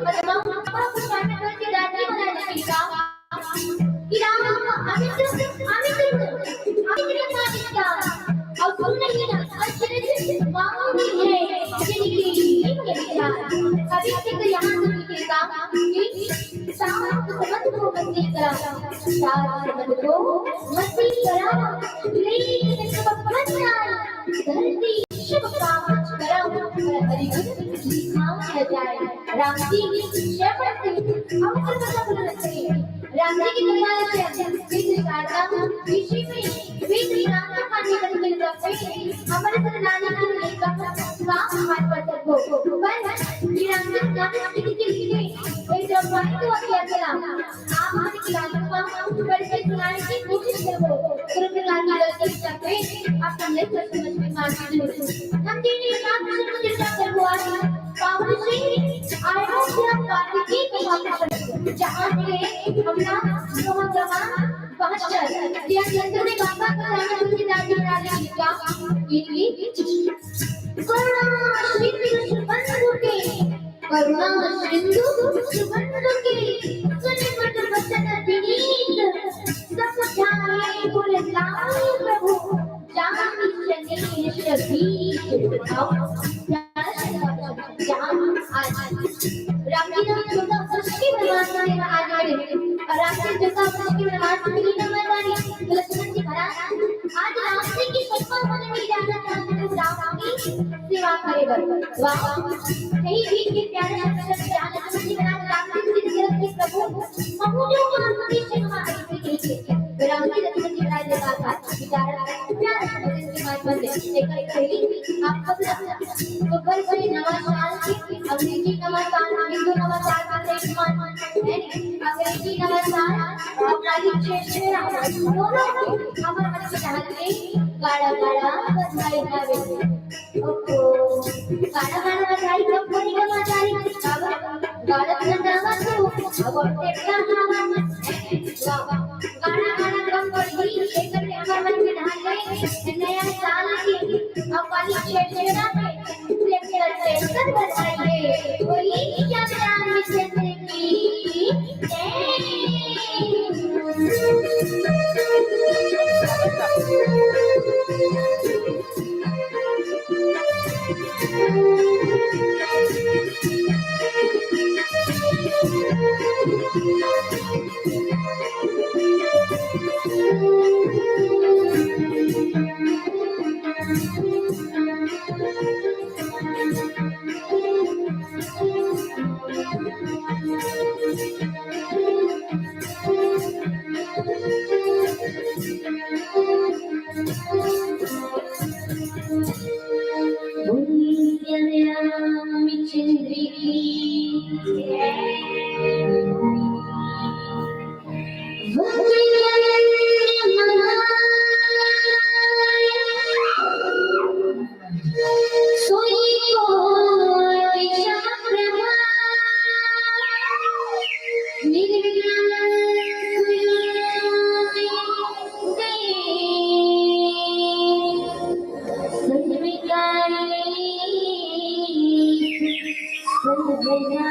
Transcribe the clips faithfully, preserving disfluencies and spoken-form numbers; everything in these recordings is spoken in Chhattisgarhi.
अउ राम अमित, अमित, अमित, अमित, अमित, अमित, अउ सुन नहीं ना, अचरज मामूली है जिनके लिए विचार। अभी तक यहाँ से निकलता कि सात समझ को बंदी करा, सात समझ को मस्ती करा, प्रेम से सब बन जाए, धरती शुभ कामच करा, पर हरि गुण लिखा न जाए। राम जी श्रवण से हम सब सब रखते हैं। राम जी की कृपा से विश्व शारदा, विश्व में विश्व राम का पानी बन मिल सकते हैं। हमारे सत्यनारायण की लेखक का हमारे पर हो। पर ये राम जी का नाम किसी के लिए एक जब भाई को अभी अकेला आप हमारे किताबों का पढ़ के सुनाने की कोशिश करो। गुरु प्रकार की गलती करते आप समझ कर समझ में मानते हो। हम तेरे काम को चर्चा करवाए बाबू जी, अयोध्या कार्तिकी कथा पसंद, जहाँ से हमरा नौजवान पहुँचल, यह चंद्र में गंगा का नाम तुलसीदास जी महाराज ने लिखा, इनकी करुणा सिंधु सुबंधु के, करुणा सिंधु सुबंधु के, सुनिपट वचन विनीत, सब जाने गुण लाए प्रभु, जान चले सभी भाव। जान आज राम जी ने चौदह वर्ष के वनवास में आज आए। और राम जी चौदह वर्ष के वनवास में नहीं नंबर वाली लक्ष्मण जी महाराज आज राम जी की शक्ल को नहीं जाना चाहते थे, राम की सेवा करेगा। वाह, कहीं भी ये प्यारे शब्द जान लक्ष्मण जी महाराज राम जी की तरफ से प्रभु महु जो को हम उद्देश्य हमारे से कहेंगे। राम जी लक्ष्मण जी महाराज ने कहा था, बेचारा प्यारे शब्द के माध्यम से एक पहली आप सब तो घर से नवा साल के अंग्रेजी नवा साल, हिंदू नवा साल का एक मान है, अंग्रेजी नवा साल और काली छेछेरा दोनों को हमारे बच्चे चाहते गाड़ा गाड़ा बधाई गावे। ओहो, गाड़ा गाड़ा बधाई कब बोली का मातारी? बाबा, गाड़ा तो गावा तो, अब टेटला गावा। वाह, गाड़ा गाड़ा कब बोली, एक घंटे हमारे मन में नहा ले, नया साल की, अब वाली छेड़छेड़ा के, ट्रैक्टर, ट्रैक्टर बजाइए, बोलिए कि क्या रामचंद्र की जय। बोलिए रामचंद्र की जय। सोई कोई चंद्रमा निर्मल सुयोग्य सन्मिकाई सन्मना।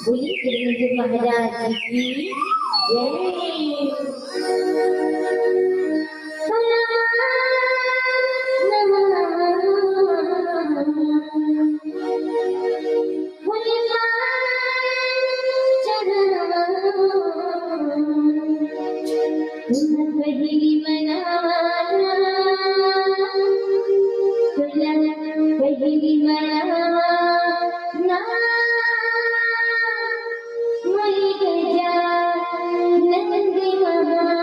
बोलिए गुरु महाराज की जय। पहली मनावा, पहली मनावा ना, मोरी गजानंद महाराज।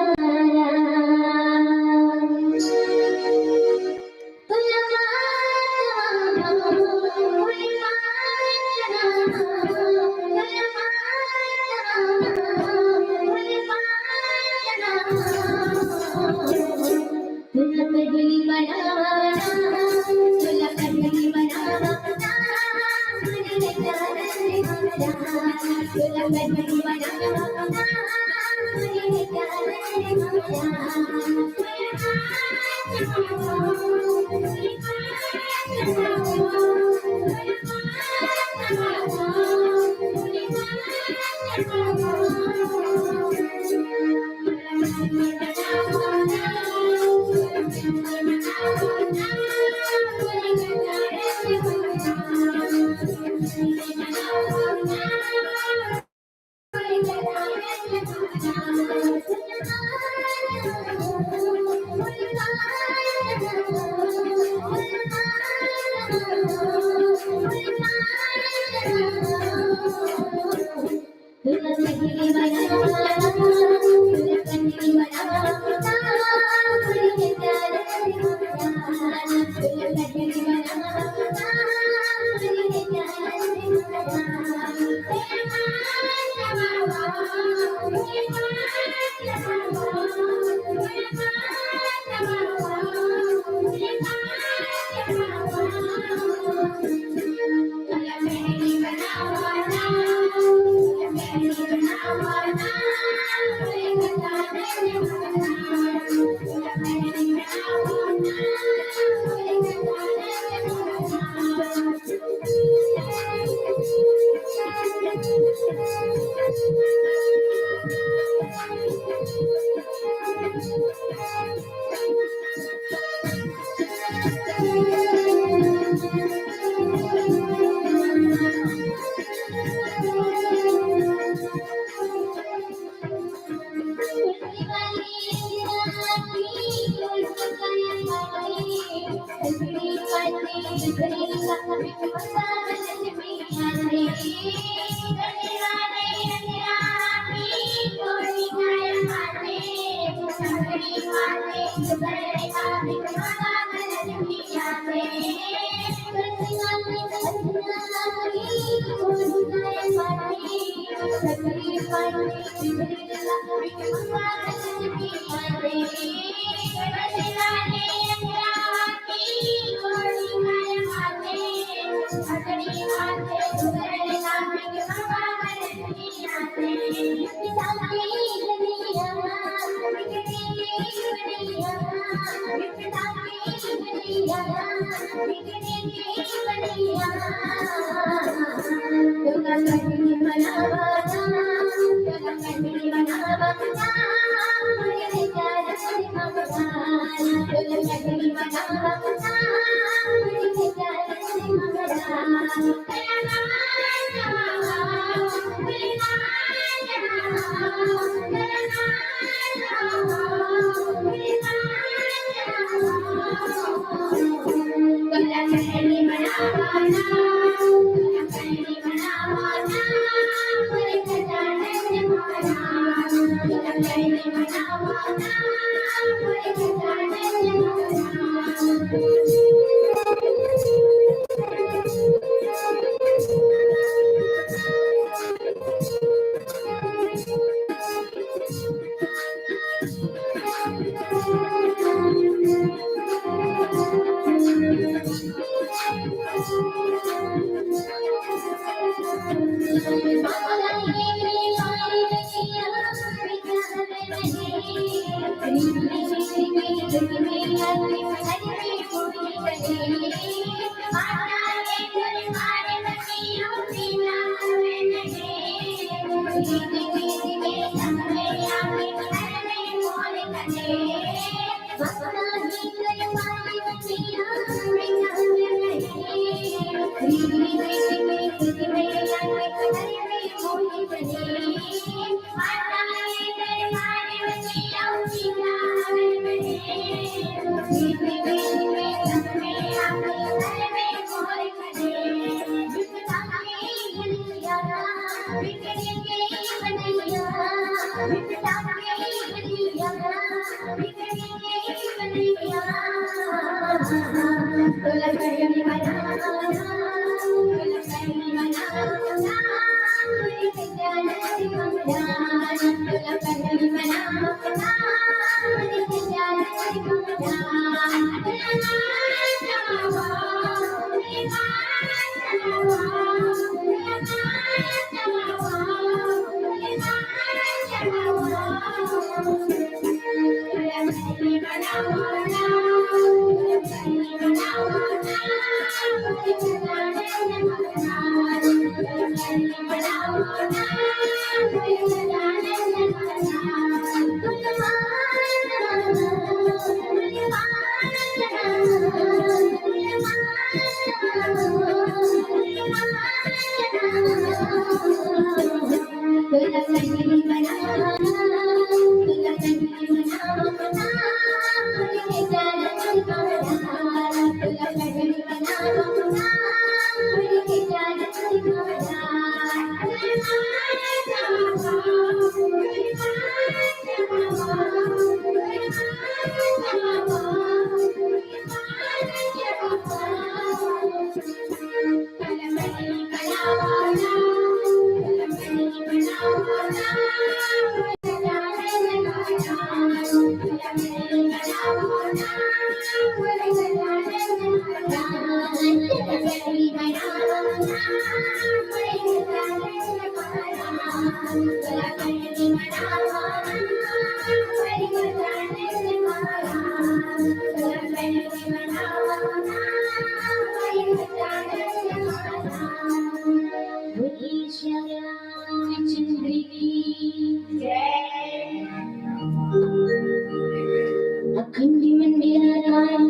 अखंड मंडलाकार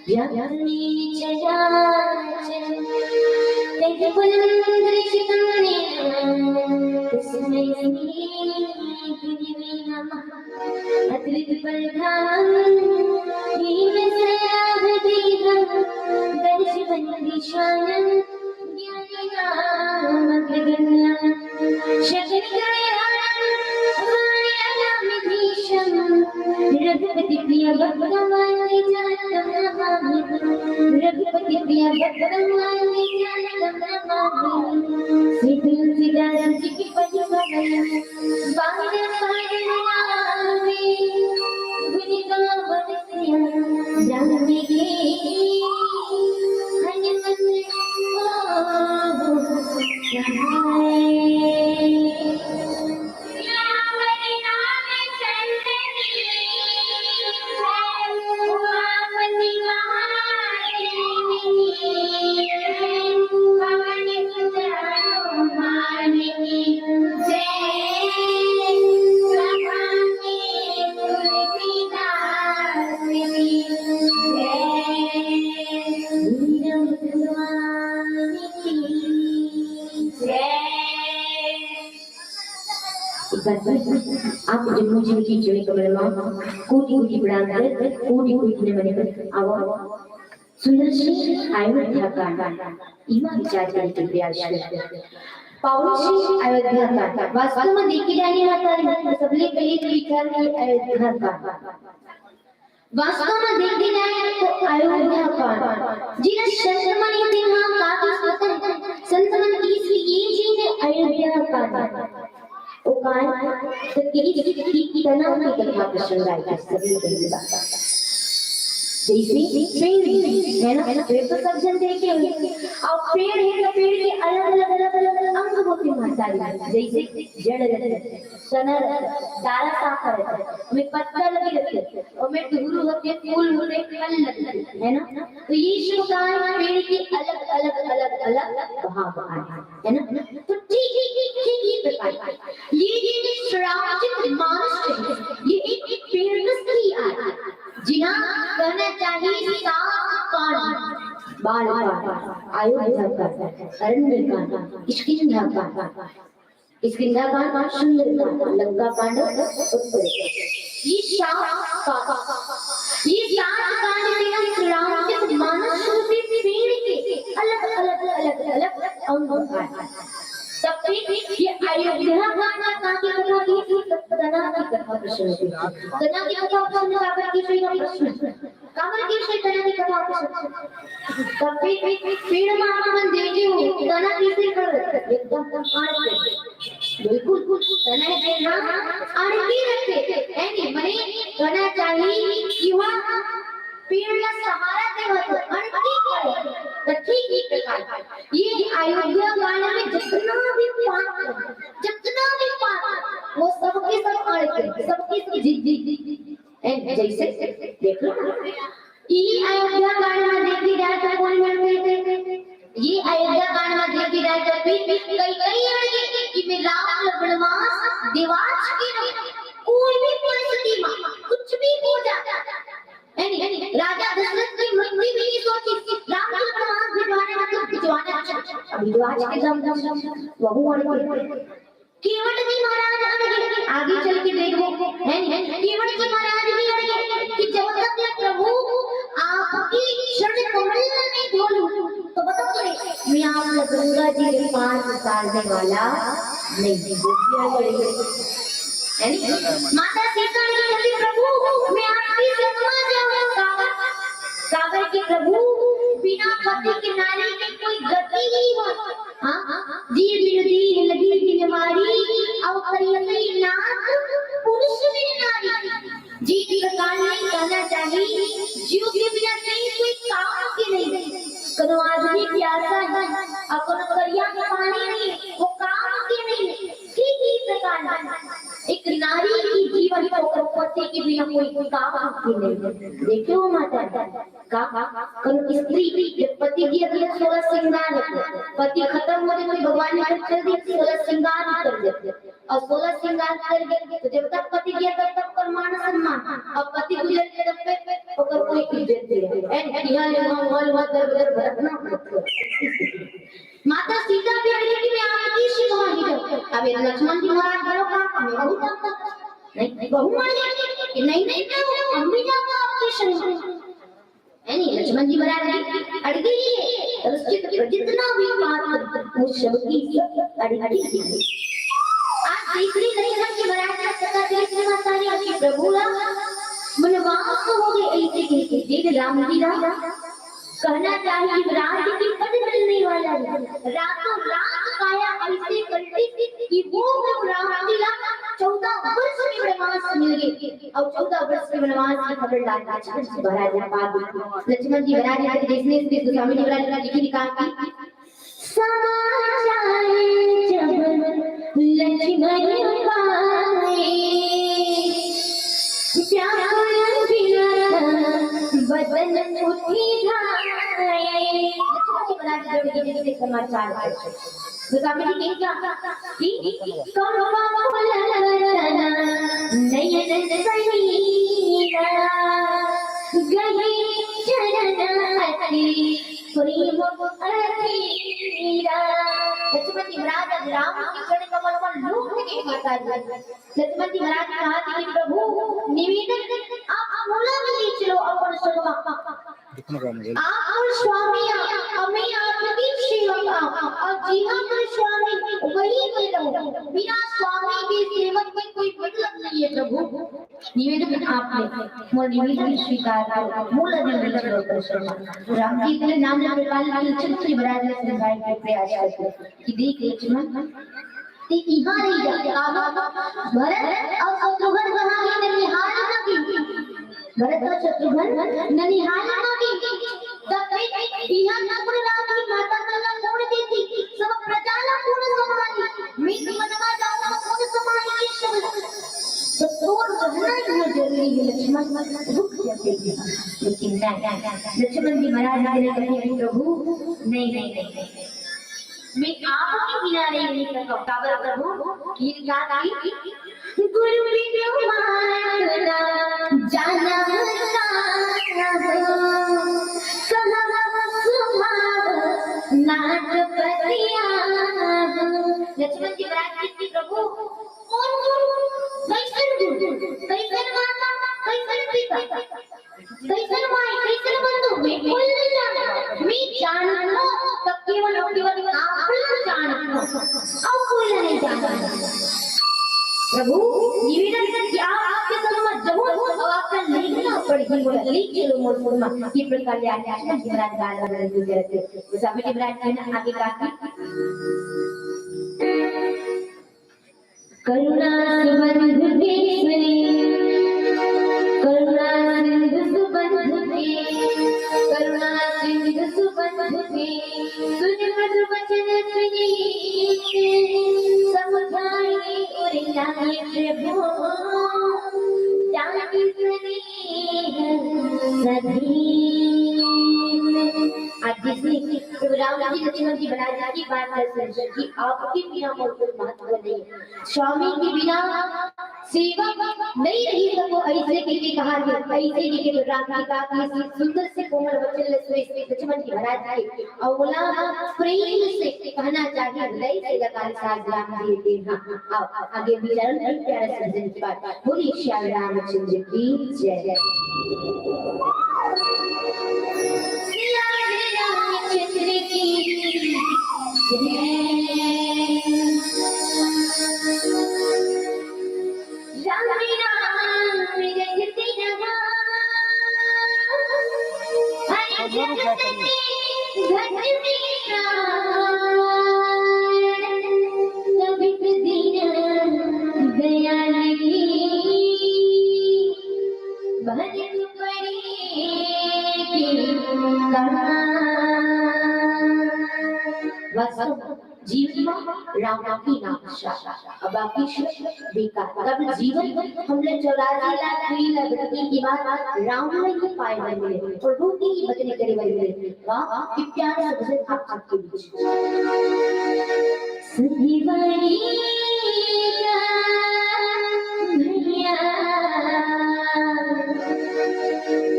व्याप्तं येन चराचरम्। तेजोमयं दृश्यते येन तस्मै श्री गुरवे नमः। अतृप्तबाधाहं दीनदयाहृदयं दर्शयन् दीनानां अग्रगण्यान् शक्तिकरं वारियानामधीशं रघुपतिप्रियभक्तं वाञ्छितार्थं नमामि। रघुपतिप्रियभक्तं वाञ्छितार्थं नमामि। श्री तुलसीदास जी की पद कमल वारियानामधीशं आप जम्मो जिनकी चुने कमल मा कोटि कोटि प्रणाम कर, कोटि कोटि नमन कर। आवा सुंदर श्री अयोध्या कांड इमा विचार करे के प्रयास कर। पावन श्री अयोध्या कांड वास्तव में देखे जाए ना, सबले पहले तो विचार के अयोध्या कांड वास्तव में देखे जाए तो अयोध्या कांड, जिन संत मन ये दिन हाँ का किस पता है, संत मन की ये चीज है अयोध्या कांड। वो काय तो तेरी की तना की कथा पसंद आई थी सभी पहली बात। जैसे पेड़ है ना, पेड़ तो सब जन देखे हैं। अब पेड़ है तो पेड़ के अलग अलग अलग अलग अंग होते हैं सारे, जैसे जड़ रहते हैं, तना रहते हैं, डारा शाखा रहते हैं, में पत्ता लगे रहते हैं, और में डुगरू होते हैं, फूल होते हैं, फल लगते हैं, है ना? तो ये शिव का पेड़ के अलग अलग अलग अलग भाग आए, है ना? तो ठीक ठीक ठीक ठीक ये प्रकार ये जो श्रावचित मानुष है, ये एक पेड़ की आय, जिना कहना चाहिए सात कांड, बाल कांड, अयोध्या कांड, अरण्य कांड, किष्किंधा कांड, किष्किंधा कांड, सुंदर कांड, लंका कांड, उत्तर। ये सात कांड, ये सात कांड में हम श्रावचित मानुष रूपी पेड़ के अलग अलग अलग अलग अंग हैं। तब फिर ये अयोध्या कांड का की कथा की, तना की कथा प्रश्न की। तना की कथा प्रश्न काबर की, श्री प्रश्न काबर की, श्री तना की कथा प्रश्न। तब फिर पेड़ मा अपन देखे हो, तना कैसे कर, एकदम अड़के। बिल्कुल, तना के ना अड़के रहते, है नहीं? मने कहना चाहिए कि वहाँ पेड़ का सहारा देवत अड़के करे, तो ठीक ही प्रकार ये अयोध्या कांड में जितना भी पात्र, जितना भी पात्र, वो सबके सब अड़के, सबके सब जिद्दी। ए, जैसे देख लो ना, ये अयोध्या कांड में देखी जाए तो कौन मिलते थे? ये अयोध्या कांड में देखी जाए तो फिर भी कई कई अड़के कि मैं राम वनवास दिवाच के रहे, कोई भी परिस्थिति में कुछ भी हो जाता, है नहीं? राजा दशरथ की मृत्यु भी नहीं सोची, राम वनवास भिजवाने, मतलब भिजवाना, भिजवाच के दम वहू अड़के। केवट जी महाराज अड़गे, आगे चल के देखो, है नहीं? केवट जी महाराज भी अड़गे कि जब तक मैं प्रभु आपकी चरण कमल में नहीं धो लूं, तो बताओ तो नहीं, मैं आप गंगा जी के पार उतारने वाला नहीं। गोपियां अड़गे, है नहीं? माता सीता ने कहा, "प्रभु, मैं आपकी शरण में जाऊं।" काबर? काबर के प्रभु, बिना पति के नारी की कोई गति नहीं हो। हाँ, जीव बिनु दीन लगी बिनु मारी, अउ कई नाथ पुरुष बिनु नारी। जी प्रकार ने कहना चाहिए, जीव के बिना कहीं कोई काम के नहीं। कनो आदमी प्यासा है, अउ कनो करिया के पानी नहीं, वो काम के नहीं। ठीक ही प्रकार एक नारी की जीवन को पति के बिना कोई काम के नहीं। देखियो माता, का कौन स्त्री जब पति की अगर सोलह श्रृंगार है, पति खत्म हो जाए तो भगवान ने फिर चल दी सोलह श्रृंगार कर देते। और सोलह श्रृंगार कर गए तो जब तक पति गया तब तक पर मान सम्मान, और पति गुजर गया तब पे ओकर कोई इज्जत नहीं है। एंड यहाँ ले वहाँ, वहाँ, वहाँ, दर बदर भटकना पड़ता है। माता सीता भी अड़ी कि मैं आपकी शिव मांगी हूँ। अब ये लक्ष्मण जी महाराज बोलो, "का हमें बहुत आता नहीं, नहीं, बहू मांगे कि नहीं, नहीं, मैं वो हम भी जाऊंगा आपके शिव।" है नहीं, लक्ष्मण जी महाराज की अड़गी ही है। और उसके तो जितना भी पात्र वो शब की अड़गी ही है। आज देख रही लक्ष्मण जी महाराज का पता चले कि माता ने कि प्रभु राम वनवास हो गए, ऐसे कहते देख राम जी राम कहना चाहिए, राज की पद मिलने वाला है। रातों रात काया ऐसे कंठित कि वो प्रभु राम जी का चौदह वर्ष के वनवास मिल गए। और चौदह वर्ष के वनवास की खबर लाल लक्ष्मण जी महाराज ने पा दी। लक्ष्मण जी महाराज ने जैसे इसके गोस्वामी जी महाराज ने लिखी निकाल दी। समाचार जब लक्ष्मण पाए, व्याकुल विलप बदन उठि धाए। लक्ष्मण जी महाराज जब ये समाचार पाए, गोस्वामी जी ने कहा कि कम कम नयन सनीरा, गहे चरण अति प्रेम अधीरा। लक्ष्मण जी महाराज अब राम के चरण कमल पर लोग माता जी, लक्ष्मण जी महाराज ने कहा कि प्रभु, निवेदन, आप मूला में ले चलो अपन सोनमा। आप मोर स्वामी, अब मैं आपके सेवक हूँ, और जिहाँ पर स्वामी वहीं मैं रहूँ। बिना स्वामी के सेवक में कोई मतलब नहीं है प्रभु। निवेदन आपने, मोर निवेदन स्वीकार करो, मूला में ले चलो अपन सोनमा। राम जी इतने नाना प्रकार के लक्षण श्री महाराज ने समझाए के प्रयास करते कि देख लक्ष्मण, ते इहाँ रही जा, काबर? भरत अउ शत्रुघ्न कहाँ हे, ननिहाल म गे। भरत अउ शत्रुघ्न ननिहाल म गे। तब फिर इहाँ न कोई राम की माता मन ला कोन देखही, सब प्रजा ला कोन संभालही, मैं तो वनवास जाहूँ, कोन संभालही ये सब। तो तोर रहना इहाँ जरूरी हे लक्ष्मण, रुक जा। लेकिन नहीं, लक्ष्मण जी महाराज जी ने कहे कि प्रभु, नहीं, नहीं, नहीं, नहीं। मैं आपके बिना नहीं रह सकता। काबर प्रभु? गीत गा के, गुरु बिनु मात न जानब कहाहू, कहब सुभाव नाथ पतियाहू। लक्ष्मण जी महाराज जी कि प्रभु, कोन गुरु, कइसन गुरु, कइसन माता, कइसन पिता, कइसन माई, कइसन बंधु, मैं कोई नहीं जानता। मैं जानता हूँ, तब केवल और केवल आप ही को जानता हूँ, और कोई नहीं जानता। प्रभु, निवेदन कर कि आप आपके समक्ष जाऊँ और आपका लेखना पढ़ी, मोला ले चलो मोर सोनमा। ये प्रकार ले आके लक्ष्मण जी महाराज बाल बाल गुजर थे। तो स्वामी जी महाराज जी ने आगे कहा कि करुणा सुबंध के सुने, करुणा सिंधु सुबंध के, करुणा सिंधु सुबंध के, सुन मधुर वचन सुनीत, समुझाए उर लाए प्रभु, जान सुने सभी। आज जिसने प्रभु राम जी लक्ष्मण जी महाराज की बात कर सुन कि आपके बिना मोर कोई महत्व नहीं। स्वामी के बिना सेवक नहीं रही सको, ऐसे के, के कहा गया, ऐसे के, के राम जी का इस सुंदर से कोमल वचन ले सुने लक्ष्मण जी महाराज के, और बोला प्रेम से कहना चाहिए, हृदय से लगा साज राम जी के। हाँ, आओ, आगे विचारण की प्यारा सज्जन की बात। बोलिए श्याम रामचंद्र की जय। श्याम रामचंद्र की जय। राम नाम रटते रहा, हर जगत में घटते प्राण। कभी तो दीन दयाल की भजन पड़े के कहा। वास्तव में जीवन में राम के नाम शाखा, अब बाकी सब बेकार। तब जीवन हमने चौरासी लाख पीढ़ी ला भटकी के बाद राम में ही पाए बर मिले, प्रभु की ही भजन करे बर मिले। वाह, कि प्यारा सा भजन आप सबके बीच। संगी वारी का भैया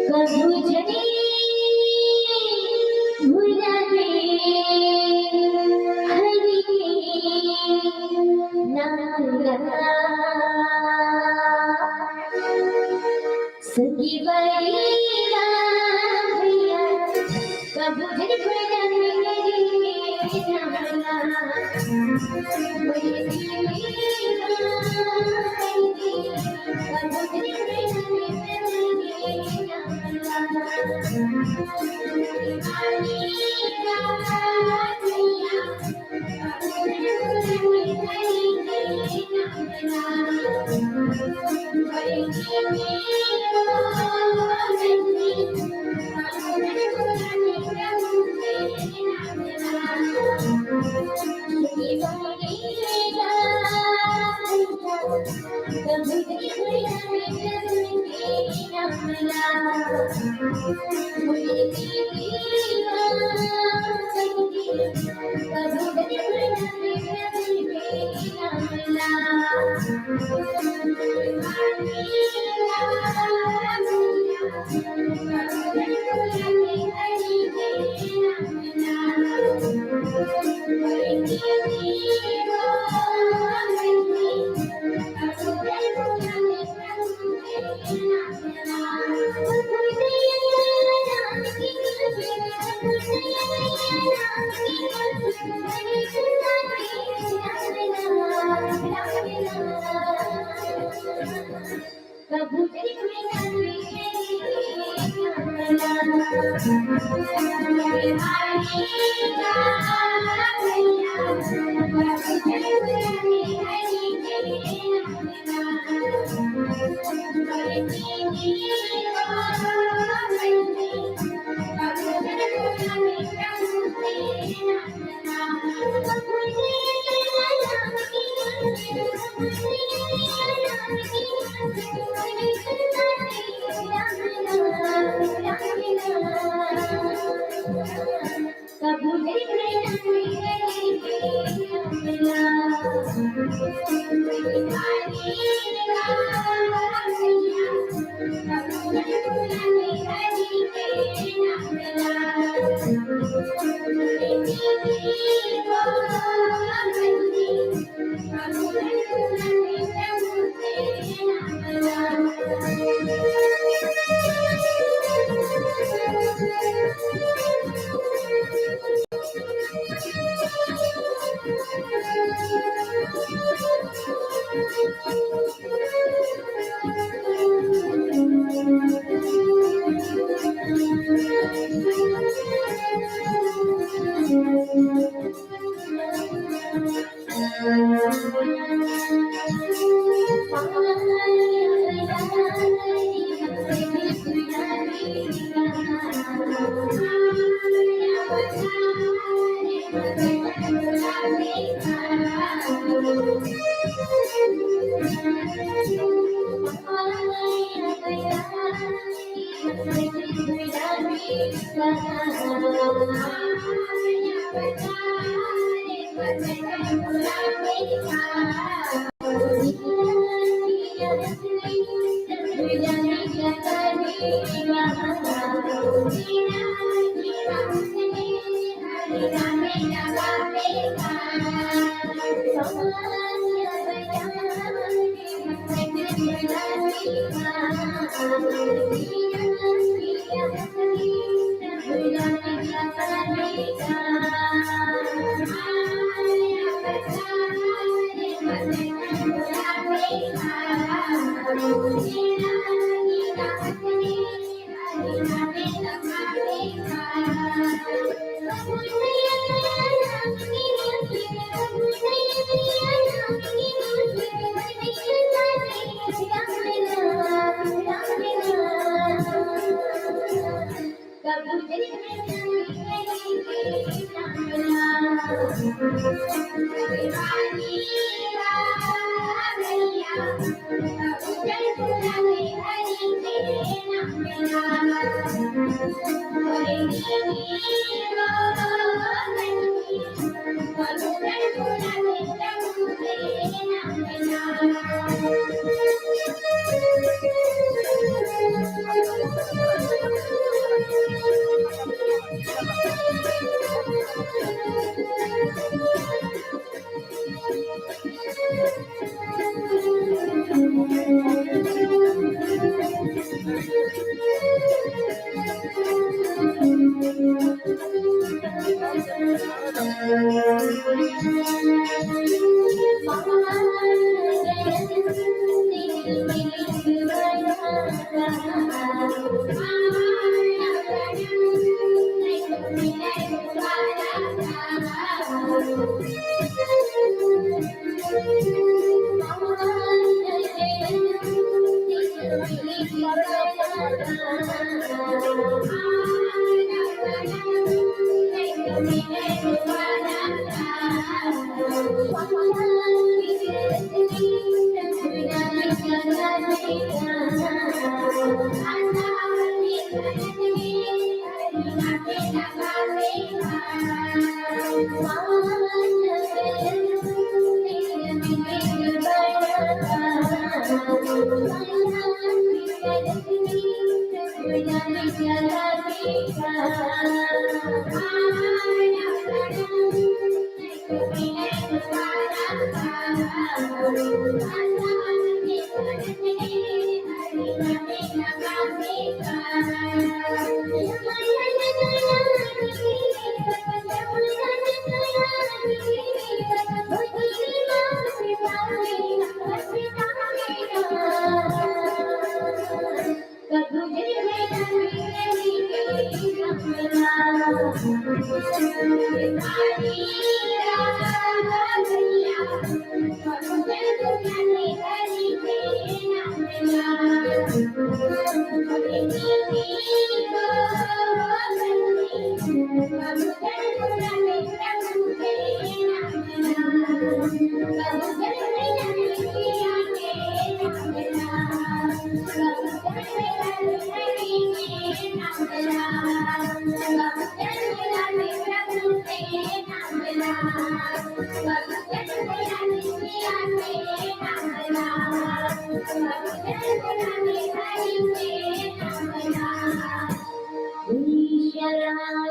कभू जनी भुला दे हरि के नाम ला। संगी वारी का भैया कभू जनी भुला दे हरि के नाम ला।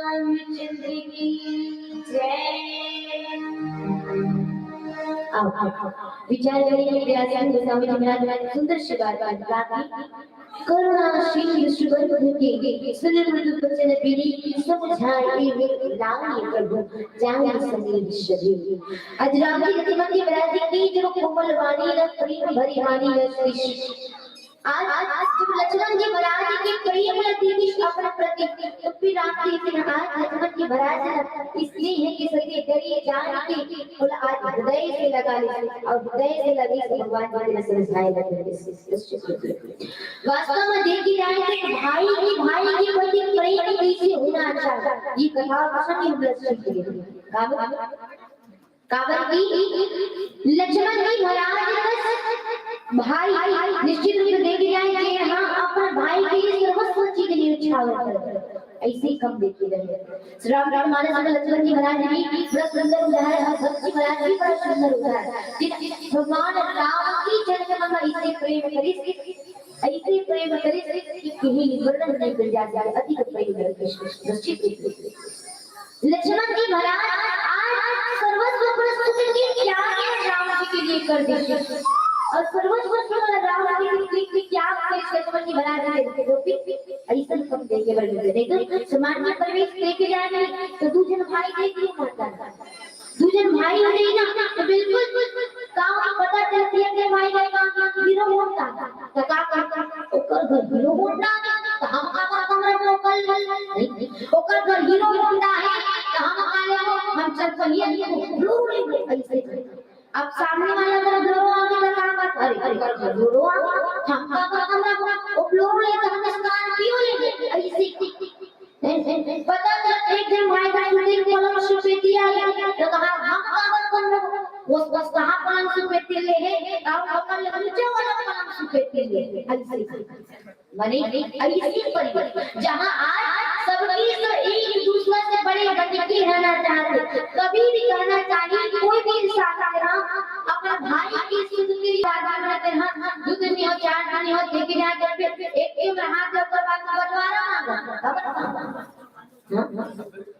रामचंद्र की जय। आओ, आओ, आओ। विचार करेंगे व्यास जी, गोस्वामी जी महाराज सुंदर शिवार का रागी। करुणा सिंधु सुगंध के सुन मृदु वचन विनीत, सब झांकी में लावणी प्रभु जान समीर शरीर। आज राम जी लक्ष्मण जी महाराज जी की जो कोमल वाणी न प्रेम भरी वाणी न शीश। आज, आज जब लक्ष्मण जी महाराज जी के प्रेम न दीदी अपन प्रति, तब भी राम जी इतने आज लक्ष्मण जी महाराज ने इसलिए है कि सत्य डरे जान के बोला, आज हृदय से लगा ले, और हृदय से लगे तो भगवान जी ने समझाए लगे। वास्तव में देखी जाए तो भाई की, भाई के प्रति प्रेम कैसे होना चाहिए, ये कथा वचन में हम लोग सीख रहे हैं। का बोला? काबर कि लक्ष्मण जी महाराज कस भाई निश्चित रूप से देखे जाए कि हाँ, अपन भाई के लिए सर्वस्व चीज न्योछावर कर, ऐसे कम देखे गए। श्री रामचरित मानस में लक्ष्मण जी महाराज जी बड़ा सुंदर उदाहरण है, भरत जी महाराज भी बड़ा सुंदर उदाहरण, जिन भगवान राम की जन्म में इतने प्रेम करिस, ऐसे प्रेम करिस कि कहीं वर्णन नहीं कर जा सके, अधिक प्रेम करिस। निश्चित रूप से लक्ष्मण जी महाराज आज सर्वस्व प्रस्तुत के त्याग है राम जी के लिए कर दीजिए, और सर्वस्व प्रस्तुत राम जी के लिए त्याग के लक्ष्मण जी महाराज के रूप में ऐसा हम देंगे वर्णन। नहीं तो सामान्य परिवेश देखे जाए तो दू जन भाई देख लो माता, दू जन भाई हो जाए ना तो बिल्कुल काम पता चलती है कि भाई भाई का हीरो होता है। तो का करता? ओकर घर हीरो होता है, तो हम का करता? हम लोकल नहीं। ओकर घर हीरो होता है, तो हम का लेबो? हम चरपहिया लेबो, ब्लू लेबो, ऐसे। अब सामने वाला अगर ब्लोरो आगे तो का बात? अरे, अरे, अरे, ब्लोरो आ, हम का करता? हम लोग वो ब्लोरो ले तो हम स्कॉर्पियो लेबो, ऐसे। पता चला एक दिन भाई का दू तीन पलंग सुपेती आ गया, तो कहा, "हम काबर पलंग, वो, वो कहाँ पलंग सुपेती ले है, और अपन ले ऊंचा वाला पलंग सुपेती ले है।" ऐसे, माने, ऐसी परिवार, जहाँ आज सबकी सब एक दूसरे से बड़े बन के रहना चाहते, कभी भी कहना चाहिए, कोई भी इंसान अगर अपना भाई की सुख की बात करते हैं, दो दिन नहीं हो, चार दिन नहीं हो, देखे जाए तो फिर एक के में हाथ दे, ओकर बाद में बंटवारा मांगो। हाँ?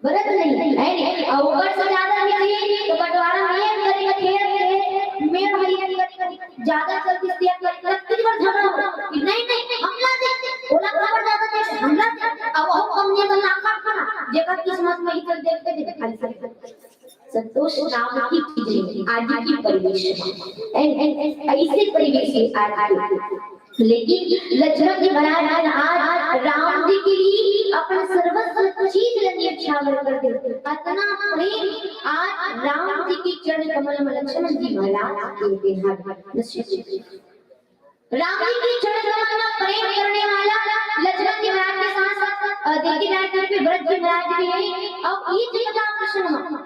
बरत नहीं, है नहीं? और ऊपर से ज्यादा भी चाहिए, तो बंटवारा में एक करी, खेत के मेड़ में एक करी, ज्यादा चलती से एक करी, तब की बार झगड़ा हो कि नहीं, नहीं, हमला दे, ओला खबर ज्यादा दे, हमला दे, अब वो कम नहीं तो लाखा खाना, जेकर किस्मत में ही चल देखते थे, खाली से। संतोष नाम की चीज है, आज की परिवेश है। ऐ-, ऐ-, ऐ-, ऐसे परिवेश है आज की। लेकिन लक्ष्मण जी महाराज आज राम जी के लिए अपन सर्वस्व चीज ला न्योछावर कर दे। अतना प्रेम आज राम जी के चरण कमल में लक्ष्मण जी महाराज के देहांत। निश्चित रूप से। राम जी के चरण कमल में प्रेम करने वाला लक्ष्मण जी महाराज के साथ साथ, अ, देखी जाए तो फिर भरत जी महाराज भी है। अब ये चीज का प्रश्न हुआ।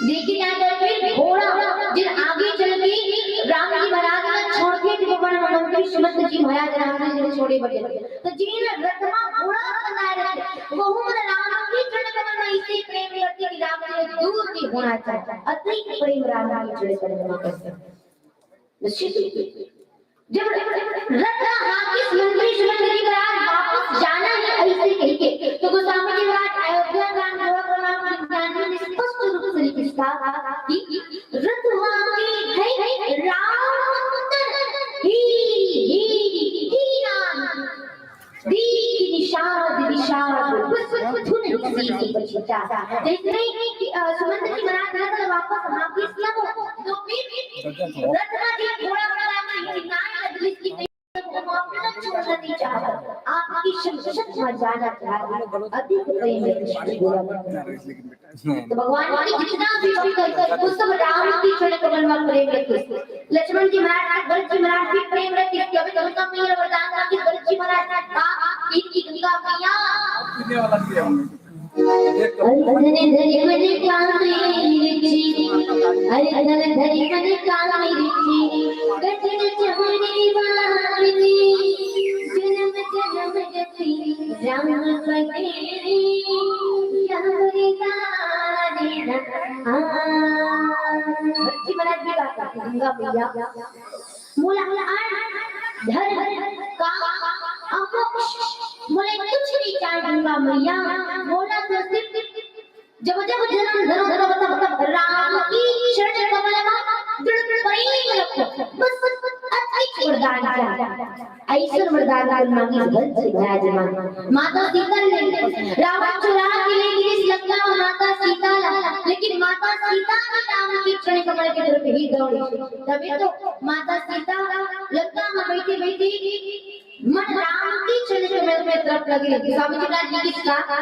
देखी जाए तो फिर घोड़ा जिन आगे चल के राम जी महाराज का छोड़ के जो बन मंत्री सुमंत जी महाराज राम जी ने छोड़े बटे। तो जिन रथ में घोड़ा बनाए रखे, वो मन राम के चरण कमल में इसे प्रेम करते कि राम जी दूर नहीं होना चाहता। अति प्रेम राम जी चरण कमल में करते। निश्चित रूप से। जब रथ हाँकिस मंत्री सुमंत जी महाराज वापस जाना है ऐसे कह के, तो गोस्वामी जी महाराज अयोध्या कांड श्लोक क्रमांक पंचानवे में स्पष्ट रूप से लिखिस था कि रथ हाँके है राम मंदर, ही, ही, ही नाम। दीख निषाद विषाद धुन ही सीस पछिता। जैसे कि, अ, सुमंत जी महाराज रथ वापस हाँकिस ना हो, तो फिर रथ में जो घोड़ा खड़ा नहीं, नाय बदली की नहीं, वो अपना छोड़ना नहीं चाहता, आपकी शिक्षक में जाना चाहता, अधिक प्रेम है कृष्ण गोरा। तो भगवान की जितना भी भक्त है, वो सब राम की चरण कमल में प्रेम रखे। लक्ष्मण जी महाराज, भरत जी महाराज भी प्रेम रखे। कभी गंगा मैया वरदान मांगे, भरत जी महाराज, हाँ, इनकी गंगा मैया। अरे धन धन मन कामेर जी, अरे धन धन मन कामेर जी, कठिन चहुने वाली, जन्म जन्म गति राम पद रे, यह वरदान है। गंगा मैया, मोला अन्न, धन, काम, अउ मोक्ष, मोला कुछ नहीं चाहे गंगा मैया, मोला तो सिर्फ जब जब जन्म धरो तब तब तब राम की चरण कमल मा दृढ़ प्रेम रखो, बस अतकेच वरदान चाहे। अइसन वरदान कर मांगिस भक्त भया जमान। माता सीता ले रावण चुरा के ले गिस लंका मा माता सीता ला, लेकिन माता सीता भी राम के चरण कमल के तरफ ही दौड़ी। तभी तो माता सीता लंका मा बैठे बैठे मन राम के चरण कमल में तरफ लगे। स्वामी जी महाराज जी किस कहा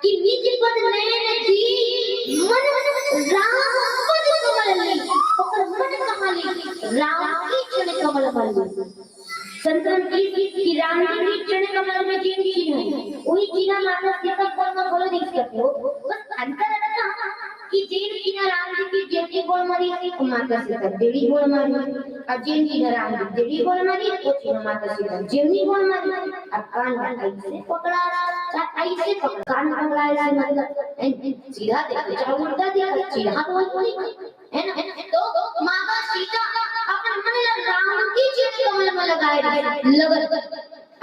कि निज पद नयन जी मन राम पद कमल लीन। ओकर मन कहाँ लीन? राम के चरण कमल मा लीन। संतन की कि राम जी के चरण कमल में जेन चिन्हा हे, वही चिन्हा माता सीता गोड़ मा घलो देख सकते हो। बस अंतर इतना कि जेन चिन्हा राम जी के जेवनी गोड़ मा रहिस, माता सीता डेवनी गोड़ मा रहिस, अउ जेन चिन्हा राम जी डेवनी गोड़ मा रहिस, वो चिन्हा माता सीता जेवनी गोड़ मा रहिस। अब कान ला अइसे पकड़ा, अइसे पकड़ा, कान पकड़ा, अइसे मतलब, ए, सीधा देखो, चाहे उल्टा देखो, चिन्हा तो वही है ना? तो माता सीता अपन मन ला राम के चरण कमल मा लगाए रहिस, लगन।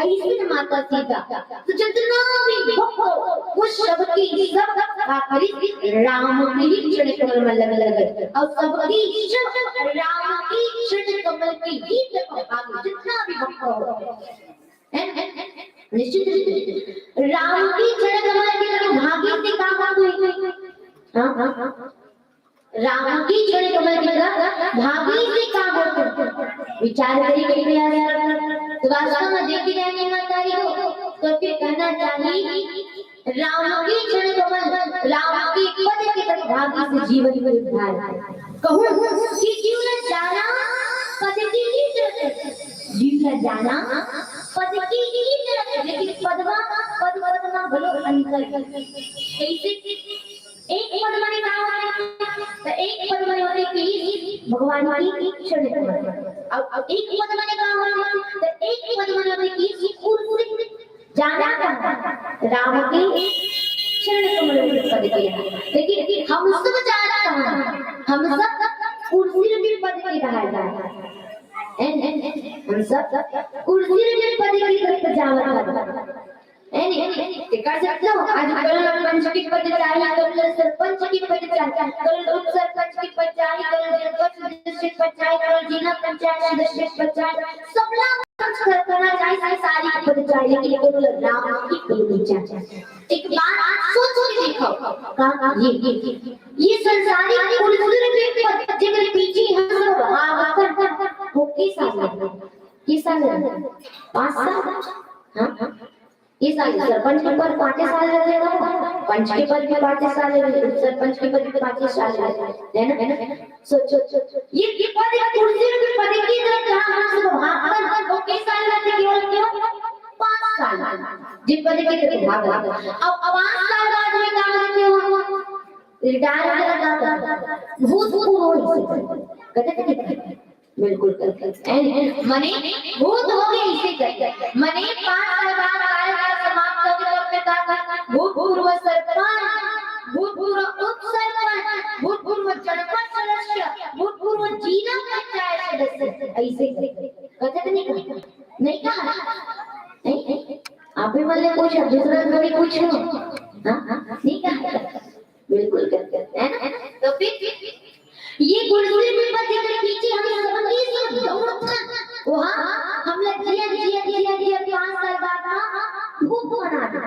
अइसन माता सीता, तो जितना भी भक्त हो, वो सबकी सब का करी राम के ही चरण कमल मा लग, लगन। अउ सबकी सब राम के चरण कमल के ही तरफ भागे, जितना भी भक्त हो, है ना? निश्चित रूप से राम के चरण कमल के तरफ भागे से का होथे? हाँ, हाँ, हाँ। राम के चरण कमल के तरफ भागे से का होथे? विचार करिए कृपया। तो वास्तव में देखी जाए कि माता जी को, तो फिर कहना चाहिए, राम के चरण कमल, राम के पद के तरफ भागे से जीवन के उद्धार। कहूँ कि जीव न जाना पद की ही तरफ, जीव न जाना पद की ही तरफ, लेकिन पद मा, पद, पद मा घलो अंतर। कैसे? एक पद माने का होथे? तो एक पद माने होथे कि भगवान की चरण कमल। अब, अब एक पद माने का होथे? तो एक पद माने होथे कि कुर्सी जाना कहाँ? राम के चरण कमल के पद के। लेकिन हम सब जाना कहाँ? हम सब कुर्सी के पद के बाहर जाना। हैं, हैं, हैं, हम सब कुर्सी के पद के तरफ जावत हन। हैं, नहीं? ये कर सकते हो? आज कल पंच के पद चाही, कल सरपंच के पद चाही, कल उप सरपंच के पद चाही, कल जनपद सदस्य के पद चाही, कल जिला पंचायत सदस्य के पद चाही, सबला पंच करना चाही, सरकारी पद चाही, लेकिन कल राम की कल नहीं चाही। एक बार आज सोच के देखो, का ये, ये, ये संसारी कुर्सी के पद जेकर पीछे हम सब भागत हन, वो के साल हे? के साल हे? पाँच साल? हाँ? के साल हे? सरपंच के पद पाँचे साल रहिथे, पंच के पद भी पाँचे साल रहिथे, उप सरपंच के पद भी पाँचे साल रहिथे, है ना? है ना? सोचो, सोचो, ये, ये पद, एक कुर्सी के पद के तरफ जहाँ हम सब भागत हन, वो के साल रहिथे? केवल, केवल पाँच साल। जे पद के तरफ भागत हन। अब पाँच साल बाद में का होथे? रिटायर होके का करथे? भूतपूर्व होइसे। कथे कि नहीं? बिल्कुल करथे। हैं, हैं, मने भूत हो गए इसे करथे। मने पाँच साल बाद कार्यकाल समाप्त होगे तो फिर का करथे? भूतपूर्व सरपंच, भूतपूर्व उप सरपंच, भूतपूर्व जनपद सदस्य, भूतपूर्व जिला पंचायत सदस्य, ऐसे करथे। कथे कि नहीं कहा? नहीं कहा। नहीं, नहीं। आप ही मन ले पूछो, दूसरा थोड़ी पूछो। हाँ, हाँ, नहीं कहा। बिल्कुल करथे, है ना? तो फिर ये कुर्सी के पद के पीछे हम सबके सब दौड़त हन। वहाँ हमला जियत, जियत, जियत, जियत पाँच साल बाद मा भूत बना दे।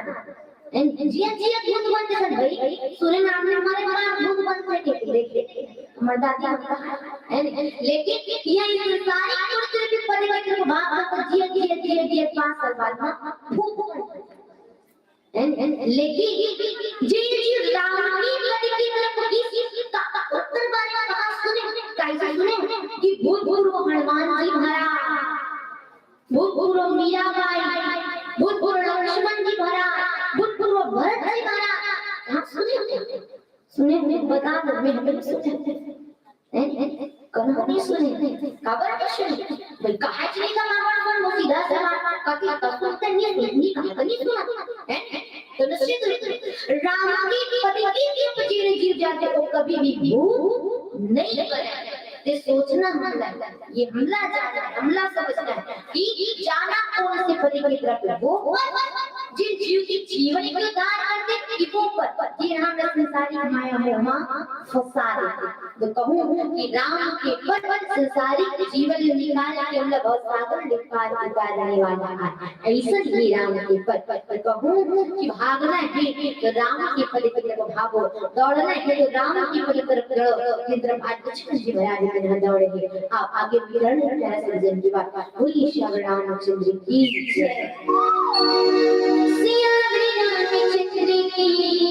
हैं, जियत, जियत भूत बन के भाई, सुने में आपने हमारे बाप भूत बन के देख, देख, देख। हमारे दादी माँ कहा है, हैं? लेकिन ये संसारी कुर्सी के पद के भाग को जियत, जियत, जियत, जियत पाँच साल बाद मा भूत बन। हैं? लेकिन जे, जे राम के पद के तरफ इस का उत्तर बारे में कहा सुने, कैसे सुने कि भूतपूर्व हनुमान जी महाराज, भूतपूर्व मीराबाई, भूतपूर्व लक्ष्मण जी महाराज, भूतपूर्व भरत जी महाराज। हाँ, सुने, सुने, बता दो, मैं हमें सुने। हैं? कौनो नहीं सुने। काबर नहीं सुने? भाई, कहा जी का मामा कौन वो सीधा सा मामा, कभी तो सुनते नहीं, नहीं, नहीं, कहा तो नहीं सुना। हैं? तो निश्चित रूप से राम के पद के रूप में जीने जीव जाते को कभी भी भूत नहीं बने। ये सोचना हमला है, ये हमला जाना है, हमला समझना है कि जाना कौन से पद की तरफ है। वो पद जिन जीव की जीवन को उद्धार कर दे, कि वो पद जिन हमला संसारिक माया मोह में फंसा देथे। तो कहूँ कि राम के पद संसारिक जीवन निकाल के हमला भवसागर ले पार उतारने वाला है। अइसन ही राम के पद। तो कहूँ कि भागना है तो राम के पद की तरफ भागो, दौड़ना है तो राम के पद की तरफ दौड़ो, ये तरफ आज कुछ नहीं भरा है, बिना दौड़े हैं। आप आगे विवरण करना सज्जन की बात। बोलिए श्री रामचंद्र की जय। श्री रामचंद्र की जय।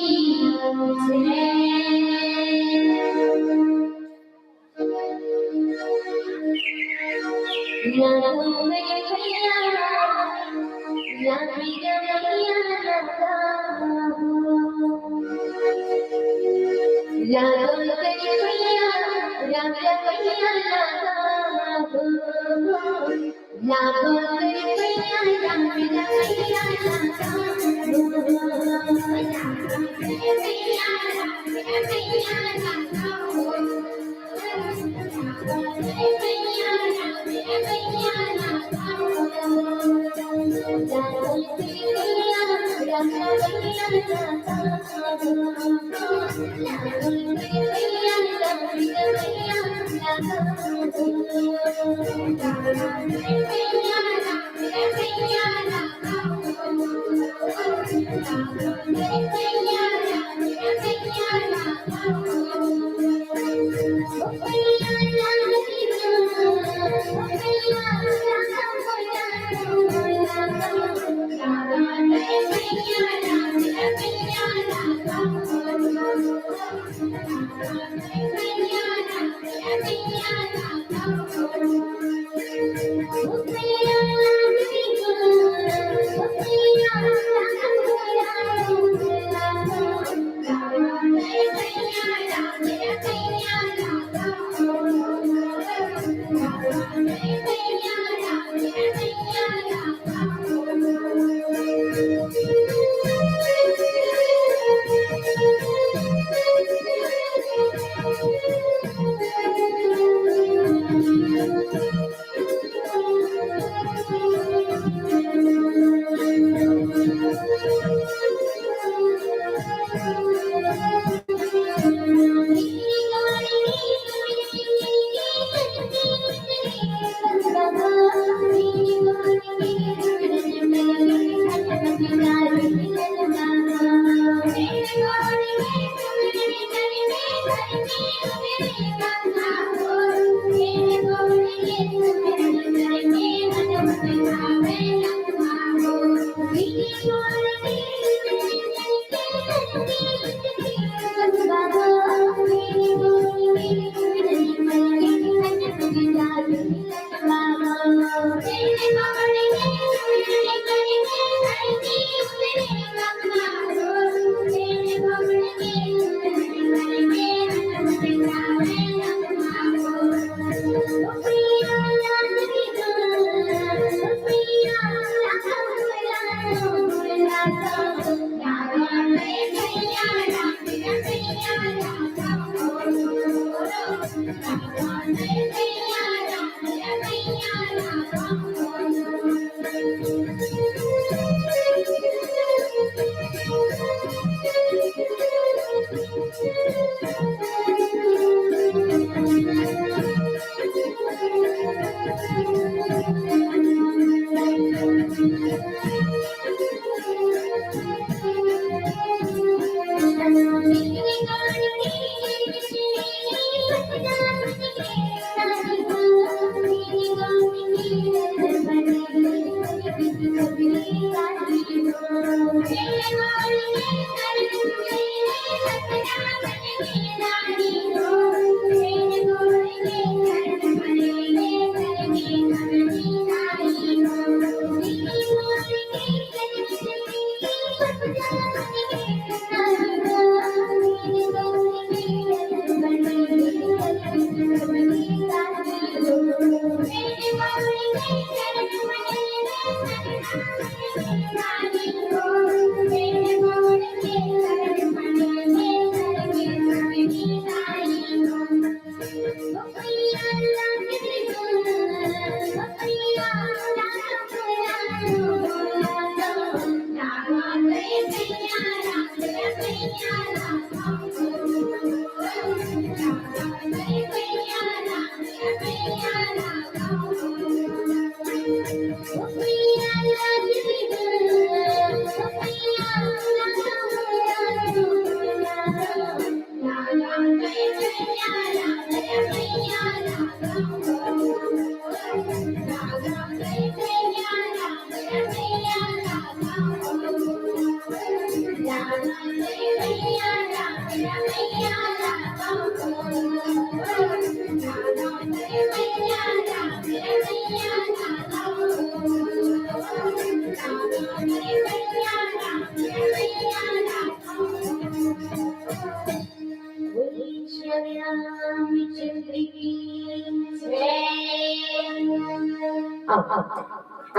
आओ, आओ।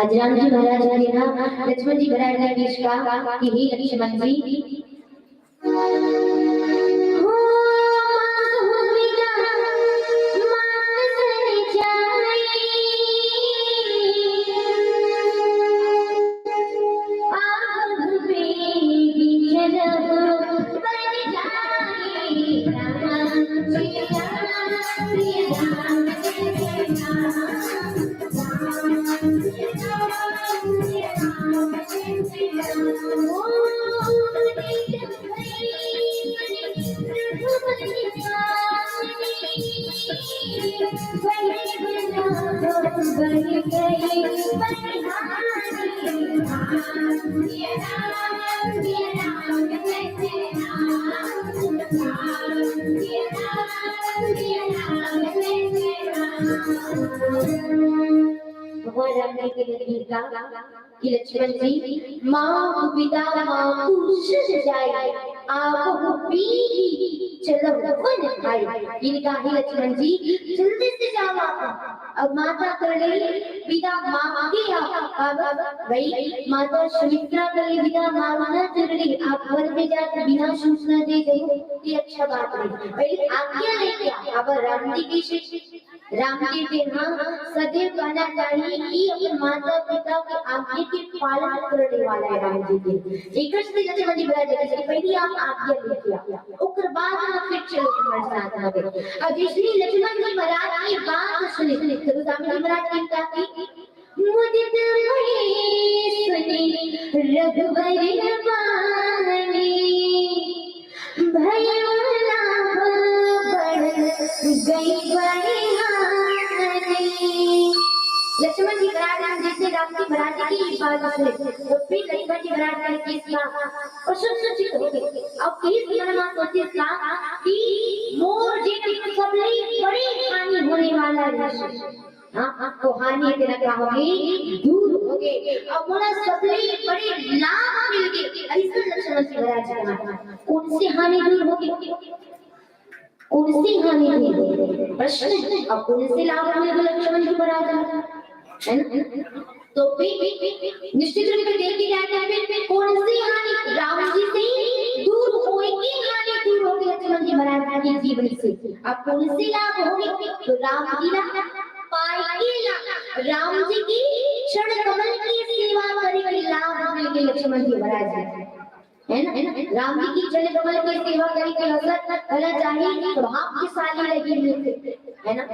आज राम जी महाराज के ना लक्ष्मण जी महाराज ने पेश का कि हे लक्ष्मण जी, भगवान राम जी के लिए गीत का कि लक्ष्मण जी, माँ कुपिता माँ कुश जाए, आप कुपी चलो वन आए। इनका ही लक्ष्मण जी, जल्दी से जाओ आप। अब माता कर रही, पिता माँ के यहाँ। अब भाई, माता सुमित्रा कर रही, पिता माँ ना कर रही, आप वन में जाकर बिना सूचना दे जाओ, ये अच्छा बात नहीं। पहले आज्ञा लेके आओ। अब राम जी के शिष्य राम जी के यहाँ सदैव कहना चाहिए कि अपने माता पिता के आज्ञा के पालन करने वाला है राम जी के। एक से लक्ष्मण जी महाराज जी, पहले आप आज्ञा लेके आओ, ओकर बाद हम फिर चलो तुम्हारे साथ में। अब इसलिए लक्ष्मण जी महाराज की बात सुने, तो राम जी महाराज ने कहा कि मुदित भये सुनि रघुबर बानी, भयो लाभ बड़ गई बड़िहानी। लक्ष्मण जी महाराज ने जैसे राम जी महाराज की बात सुनी, तो फिर लक्ष्मण जी महाराज ने किस बात और सुन सुचित हो गए। अब इस मन में सोचे था कि मोर जी की सबले बड़ी हानि होने वाला है। हाँ, तो हानि तेरा क्या होगी? दूर होगी। अब मोला सबले बड़े लाभ मिल गए। ऐसे लक्ष्मण जी महाराज का कौन सी हानि दूर होगी? कौन सी हानि दूर होगी? प्रश्न है। अब कौन से लाभ मिल गए लक्ष्मण जी महाराज को? है ना? तो फिर निश्चित रूप से देखी जाए तो फिर कौन सी हानि राम जी से दूर होगी? हानि दूर होगी लक्ष्मण जी महाराज के जीवन से। अब कौन सी लाभ होगी? तो राम जी ना पाएंगे ना, राम जी की चरण कमल की सेवा करेंगे, लाभ मिलेंगे लक्ष्मण जी महाराज जी, है ना? राम जी की चरण कमल की सेवा करेंगे, असर होना चाहिए, प्रभावशाली लगे, है ना?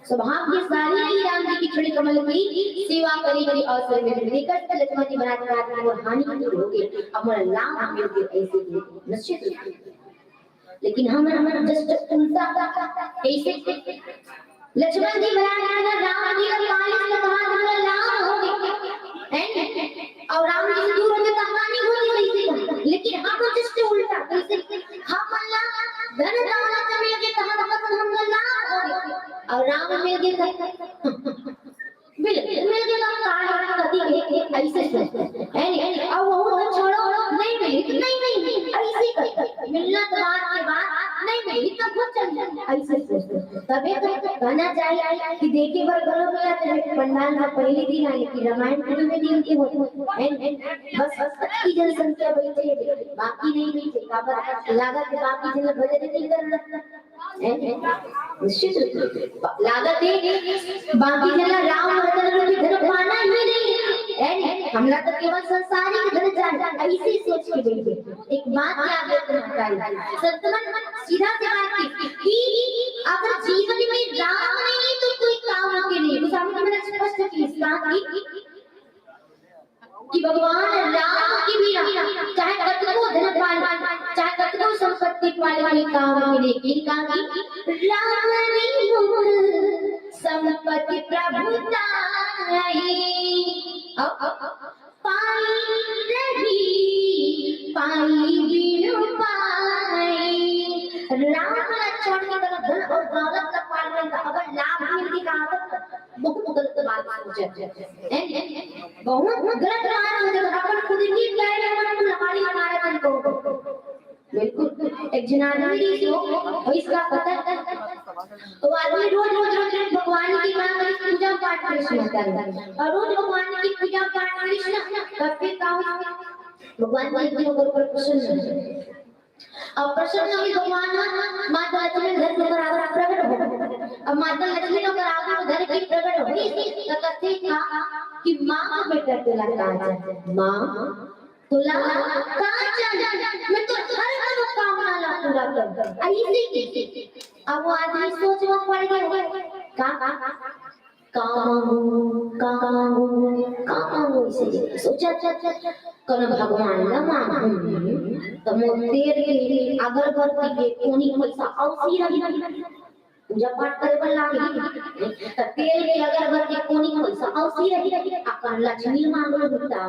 सौभाग्यशाली राम जी की चरण कमल की सेवा करेंगे, असर मिलेंगे। लक्ष्मण जी महाराज महाराज की वो हानि दूर होगी, अब मोला लाभ मिलेंगे, ऐसे निश्चित रूप से। लेकिन हम, हम जस्ट उल्टा, कैसे? लक्ष्मण जी महाराज ने राम जी का मालिक ने कहा, "तुम्हें लाभ होंगे," है ना? और राम जी से दूर होंगे तो हानि होगी, वैसे कहा। लेकिन हम जस्ट उल्टा, कैसे? हम अल्लाह धन दौलत मिल के कहा, "मतलब हम लाभ होंगे," और राम मिल के कहा, बिल्कुल, मिल के काम कार्य कभी भी ऐसे सोचते हैं, है नहीं? अब वो तो छोड़ो, नहीं मिली तो नहीं मिली, ऐसे करते हैं। मिलना तो बात की बात, नहीं मिली तो खुद चल जाए, ऐसे सोचते हैं। तबे तो कहना चाहिए कि देखे बर घलो मिला तो पंडाल में पहले दिन आए कि रामायण पूरी में दिन के होते हैं, है नहीं? बस, बस की जनसंख्या बैठे, बाकी नहीं बैठे, काबर लागत बाकी जन भजन नहीं करना। हैं? निश्चित रूप से। लागत है, बाकी जना राम रतन रूपी धन पाना ही नहीं है। हैं? हमला तो केवल संसारिक धन चाहे, ऐसी सोच के बैठे। एक बात याद रखना चाहिए, संतमन सीधा से बात की कि अगर जीवन में राम नहीं है तो कोई काम के नहीं। तो सामने मैंने स्पष्ट की इस बात की कि भगवान राम की भी ना, चाहे कतको धन पाए, चाहे कतको संपत्ति पाए, कोई काम के नहीं। लेकिन कहा कि राम नहीं गुण संपत्ति प्रभु ताई, अब पाई रही, पाई बिनु पाई। राम ला छोड़ के अगर धन और दौलत ला पाए, अगर लाभ मिल के कहा तो बहुत गलत बात सोचे। हैं? बहुत गलत बात हो जाता। अपन खुद की पैर में अपन कुल्हाड़ी मारा तुमको। बिल्कुल। एक जनानी जो, और इसका पता है, तो आदमी रोज रोज रोज रोज भगवान की मांग करिस, पूजा पाठ करिस माता रानी। और रोज भगवान की पूजा पाठ करिस ना, तब फिर का होइस? भगवान जी एक दिन ओकर ऊपर प्रसन्न होइस। अब प्रसन्न होइस भगवान ह, माता लक्ष्मी धर के ओकर आगे प्रकट हो। अब माता लक्ष्मी ओकर आगे धर के प्रकट होइस, त कथे का कि मांग बेटा तोला का चाही, मांग तोला का चाही, मैं तोर हर मनोकामना ला पूरा कर दूं। अइसे कि अब वो आदमी सोच में पड़ गया, का, का मांगू, का मांगू, का मांगू, अइसे सोचा, कोनो भगवान ला मांगू, त मोर तेल के, अगरबत्ती के कोनी पैसा अउसी रही, पूजा पाठ करे बर लागे, त तेल के, अगरबत्ती कोनी पैसा अउसी रही, अपन लक्ष्मी मांग लो बेटा।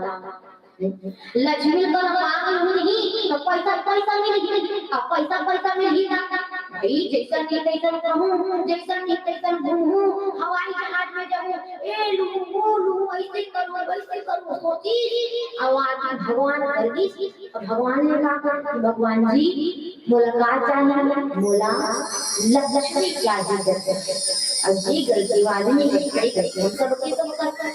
लक्ष्मी का मांग लूंगी, तो पैसा, पैसा मिलही, अब पैसा, पैसा मिलही ना। भाई, जैसन नहीं तैसन कहूँ, जैसन नहीं तैसन घूमूँ, हवाई जहाज में जाऊँ, ए लूँ, वो लूँ, ऐसे करूँ, वैसे करूँ, सोची, अब आदमी भगवान कर दी, अब भगवान ने कहा, भगवान जी, मोला का चाही? मोला लक्ष्मी चाही। अब जी गलती वाली नहीं है, सही गलती हम सबके सब करते हैं।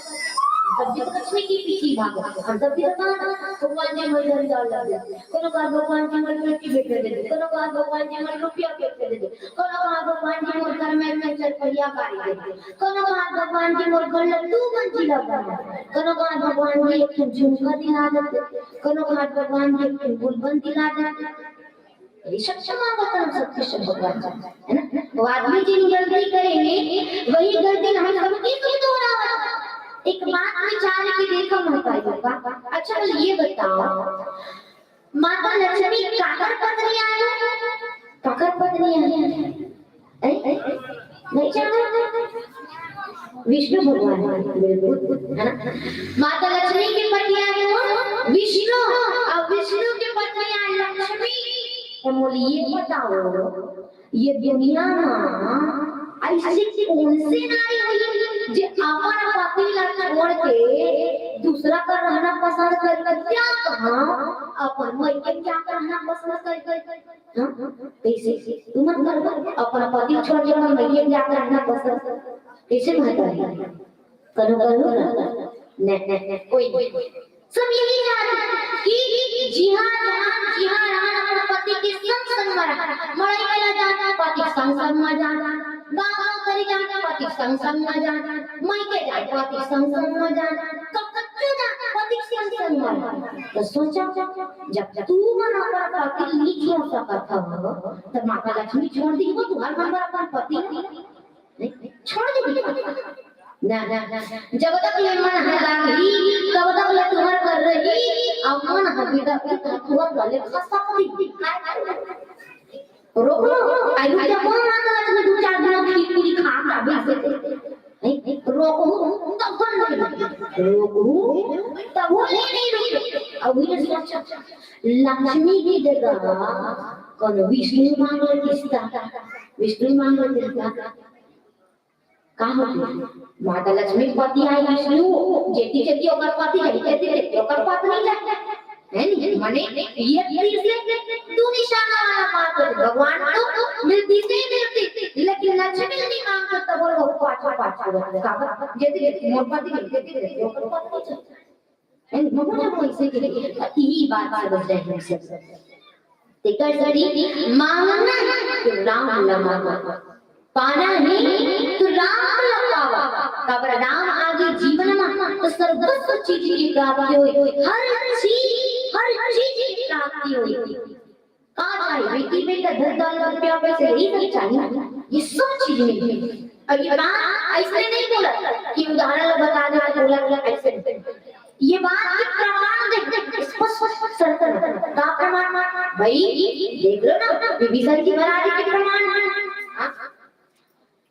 हम सब भी तो लक्ष्मी के पीछे भागते हैं। हम सब भी तो कहा, भगवान जी मोर घर जाओ लग गए। कोनो बार भगवान जी मोर बेटी बेटा दे दे। कोनो बार भगवान जी मोर रुपया पैसा दे दे। कोनो बार भगवान जी मोर घर में, में चार पहिया गाड़ी दे दे। कोनो बार भगवान जी मोर घर ला दू मंजिला बना दे। कोनो बार भगवान जी एक ठो झुमका दिला दे। कोनो बार भगवान जी एक ठो गुलबंद दिला दे। यही सब क्षमा करता हम सबके सब भगवान जी, है ना? वो आदमी जिन गलती करेंगे, वही गलती हम सबके से दोहरावा। एक बात विचार के देखो मोर भाई लोग का। अच्छा, ये बताओ, माता लक्ष्मी काकर पत्नी आय? काकर पत्नी आय? ऐ? नहीं जाना? विष्णु भगवान, बिल्कुल, है ना? माता लक्ष्मी के पति आय वो विष्णु, और विष्णु के पत्नी आय लक्ष्मी। तो मोला ये बताओ, ये दुनिया में ऐसी कौन सी नारी हुई जे अपन पति ला छोड़ के दूसरा का रहना पसंद कर, क्या कहा अपन मइके जाके रहना पसंद कर, कर, कर? हाँ? कैसे? तुमन करबो? अपन पति छोड़ के अपन मइके जाके रहना पसंद कैसे भरता है? करो, करो ना। नहीं, नहीं, नहीं, कोई नहीं। सब यही चाहते हैं कि जिहाँ जहाँ, जिहाँ रहन अपन पति के संग संग में रहन। मड़ई वाला जात पति संग संग में जान, गाँव गाँव करे जात पति संग संग में जान, मइके जात पति संग संग में जान, कब तक क्यों जात पति संग संग में रहन? तो सोचा, जब तू मन अपन पति नहीं छोड़ सकत हव, तो माता लक्ष्मी छोड़ दी, वो तुम्हार मन अपन पति नहीं छोड़ दी। ना, ना, ना। जब तक ले मन ह राखही, तब तक ले तुहर कर रही, अब मन ह बिदा, तुहर कर ले खा सकती। रोक लो, आई रुक जा, कौन माता लक्ष्मी दू चार दिन खीर पूरी खा के आवे से? नहीं, रोक लो, तब कर ले। रोक लो, तब वो नहीं, नहीं रुके। अब ये सोच, लक्ष्मी की जगह कौन विष्णु मांग ले किस्ता, विष्णु मांग ले किस्ता। का होथे? माता लक्ष्मी के पति आय विष्णु, जेती जेती ओकर पति जाही, तेती तेती ओकर पत्नी जाय। है नी? माने, ये तीर से दू निशाना वाला बात होथे। भगवान तो मिलती से मिलती, लेकिन लक्ष्मी नहीं मांगते, तब वो लोग पाछू, पाछू रहते। काबर? जेती जेती मोर पति जाही, तेती तेती ओकर पत्नी जाय। है नी? बहुत लोग ऐसे के, यही बात समझ रहे हैं हम सब। तेकर सेती मांगना है तो राम ला मांगो, पाना है तो राम ला पावा। काबर राम आगे जीवन में तो सर्वस्व चीज की प्राप्ति होई, हर चीज, हर चीज की प्राप्ति होई। का चाही? बेटी बेटा, धन दौलत, रुपया पैसा, यही सब चाही ना। ये सब चीज मिलही। अब ये बात ऐसने नहीं बोला कि उदाहरण ला बता दे, बोला, बोला, ऐसे नहीं। ये बात के प्रमाण देख, स्पष्ट, स्पष्ट, सरल, सरल। का प्रमाण? भाई, देख लो ना, विभीषण जी महाराज के प्रमाण है। हाँ?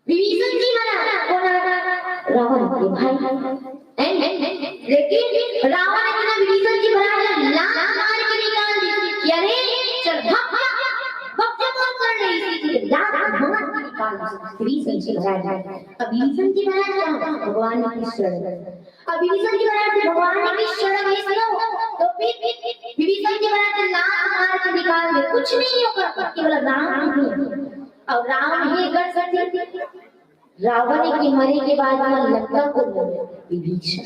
विभीषण जी महाराज, कौन है? रावण के भाई। हैं? लेकिन रावण इतना विभीषण जी महाराज ने लात मार के निकाल दी कि अरे, चल भाग, भाग, भाग, क्या कौन कर रही थी? लात मार के निकाल दी विभीषण जी महाराज ने। अब विभीषण जी महाराज क्या है? भगवान की शरण। अब विभीषण जी महाराज ने भगवान की शरण में इसलिए हो, तो फिर विभीषण जी महाराज ने लात मार के निकाल दे, कुछ नहीं होगा, केवल राम ही। अउ राम ही कर सकते। रावण के मरे के बाद में लंका को विभीषण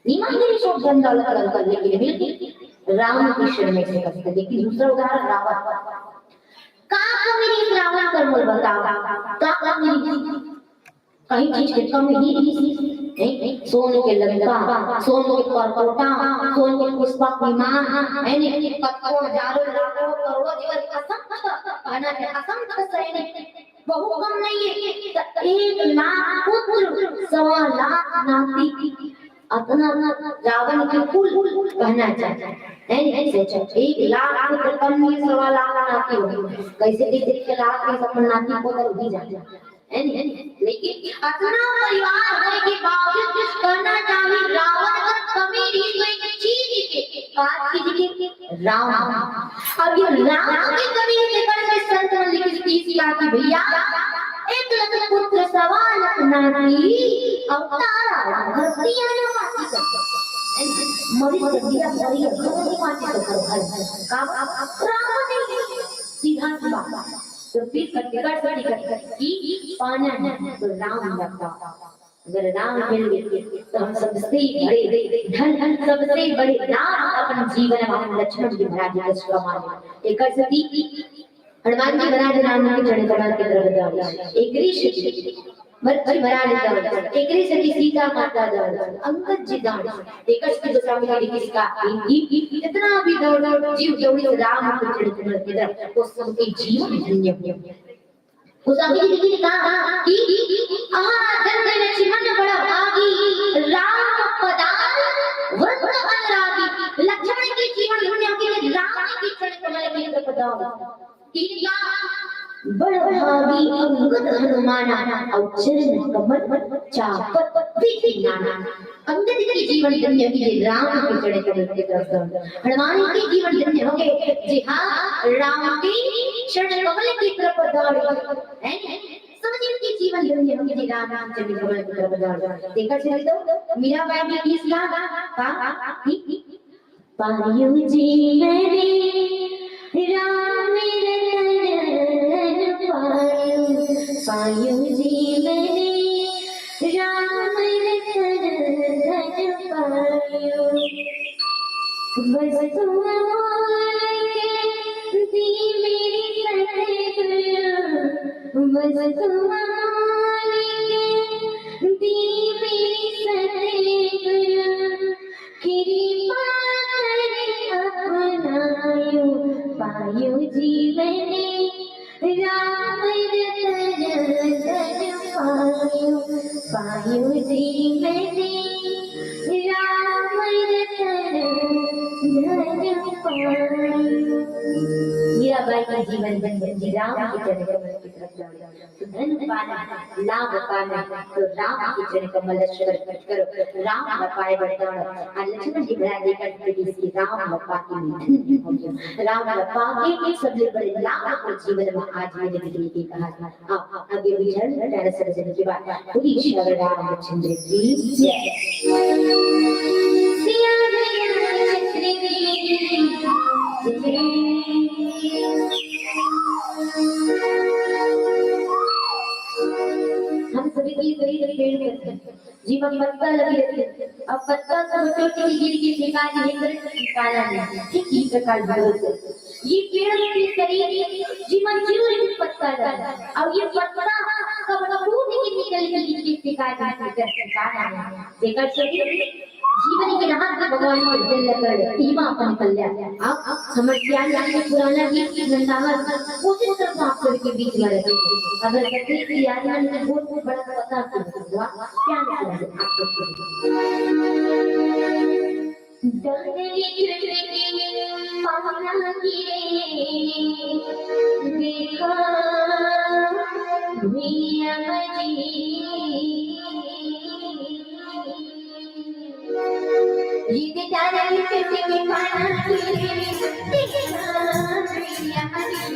निमान के सब धन दौलत लंका लेके मिल राम के शरण में से करते। लेकिन दूसरा उदाहरण रावण। का कमी रहिस रावण कर मोर बताओ, का कमी रहिस? कहीं चीज के कमी ही नहीं, नहीं, सोन के लंका, सोन के परकोटा, सोन के पुष्पक विमान, है नहीं, कतको हजारों लाखों करोड़ों जीवन असंख्य, कहना है असंख्य सैनिक, बहुत कम नहीं है, तो एक लाख पुत्र, सवा लाख नाती, अतना रावण के कुल कहना चाहिए, है नहीं? सोचो, एक लाख पुत्र कम नहीं, सवा लाख नाती हो, कैसे भी देख के लाख में अपन नाती को तो भी जाए। है नी? लेकिन अतना परिवार होए के बावजूद कहना चाही रावण कर कमी रहिस तो एक चीज के, का चीज के? राम। अब ये राम के कमी के कारण में संत मन लिखिस कि भैया, एक लख पुत्र सवा लख नाती, अवतारा धरती आने माटी का। मरी गड्डिया मरी अग्नि माटी का। का? राम नहीं, सीधा सी बात। तो फिर कट, कट, कट, कट, कि पाना है तो राम ला पा। अगर राम मिल गए तो हम सबसे बड़े धन, सबसे बड़े लाभ अपन जीवन में हम लक्ष्मण जी महाराज जी का कमा लें। एक ऐसे थी हनुमान जी महाराज राम के चरण कमल के तरफ दौड़े, एक ऋषि भरत जी महाराज दौड़े, एक ऋषि की सीता माता दौड़े, अंगद जी दौड़े, एक ऐसे गोस्वामी जी किसका इतना भी दौड़, दौड़, जीव दौड़ी राम के चरण कमल के तरफ, वो सबके जीवन धन्य हो। गोस्वामी जी ने कहा कि आहा, धन्य लक्ष्मण बड़ भागी, राम पदार व्रत अनुरागी। लक्ष्मण के जीवन धन्य हो गए, राम के चरण कमल के व्रत पदार। इनका बड़ भागी अंगद हनुमाना, अउ चरण कमल चापत प्रीति नाना। अंगद के जीवन धन्य हो गए राम के चरण कमल के दर्शन। हनुमान के जीवन धन्य हो गए जी हाँ, राम के चरण कमल की तरफ दौड़। है? सब जन के जीवन धन्य हो गए जी राम, राम चरण कमल की तरफ दौड़। देखा चल तो मीराबाई भी किस ला? हाँ? पायो जी मैंने राम रतन पायो, पायो जी मैंने राम रतन पायो। वस्तु अमूल्य दी मेरे सतगुरु, वस्तु अमूल्य दी मेरे सतगुरु। कृपा कर अपनायो, पायो जी मैंने राम रतन धन पायो, पायो जी मैंने राम रतन धन पायो। मीराबाई का जीवन धन्य जी राम के चरण कमल की तरफ दौड़े। तो धन पाना, लाभ पाना, तो राम के चरण कमल लक्ष्मण करो, राम ला पाए बर दौड़। और लक्ष्मण जी महाराज जी का स्थिति इसकी राम ला पाके मैं धन्य हो गया। राम ला पाके सबसे बड़े लाभ को जीवन में आज मैंने जिंदगी की कहा। हाँ, आगे भी चरण प्यारे सज्जन की बात। पूरी श्री रामचंद्र की जय। सिया रामचंद्र की जय। हम सभी की शरीर पेड़ करते हैं, जीवन पत्ता लगे रहते हैं। अब पत्ता सोचो कि गिर के फेंका नहीं, गिर के फेंकाना नहीं। ठीक इस प्रकार भगवत ये पेड़ में भी शरीर जीवन जीव रूप पत्ता लगा। अब ये पत्ता कब फूट के निकल के गिर के फेंका नहीं, गिर के फेंकाना नहीं। देखा शरीर जीवन के राहत के भगवान को दिल लगा, सीमा अपन कल्याण। अब समस्या यानी पुराना गीत नंदावर वो चित्र को आप सबके बीच में रखेंगे। अगर बदले की याद में बहुत बड़ा पता हुआ, क्या नहीं आप सबके बीच में। डगली डगली पाना गिरे, देखा भुइयां जी। ये डगली डगली पाना गिरे, देखा भुइयां जी।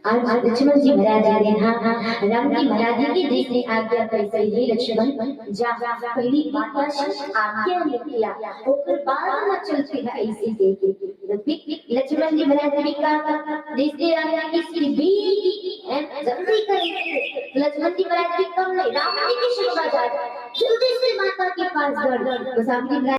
आज लक्ष्मण जी महाराज जी ने, हाँ, राम जी महाराज जी के जैसे आज्ञा कैसे ही लक्ष्मण जा, पहली माता से आज्ञा लेके आ, ओकर बाद में चलते हैं ऐसे देखे। लक्ष्मण जी महाराज जी का जैसे आज्ञा की श्री बीर की, हैं, जल्दी करेंगे। लक्ष्मण जी महाराज जी कम नहीं, राम जी की शोभा जाए, जल्दी से माता के पास दौड़। गोस्वामी जी महाराज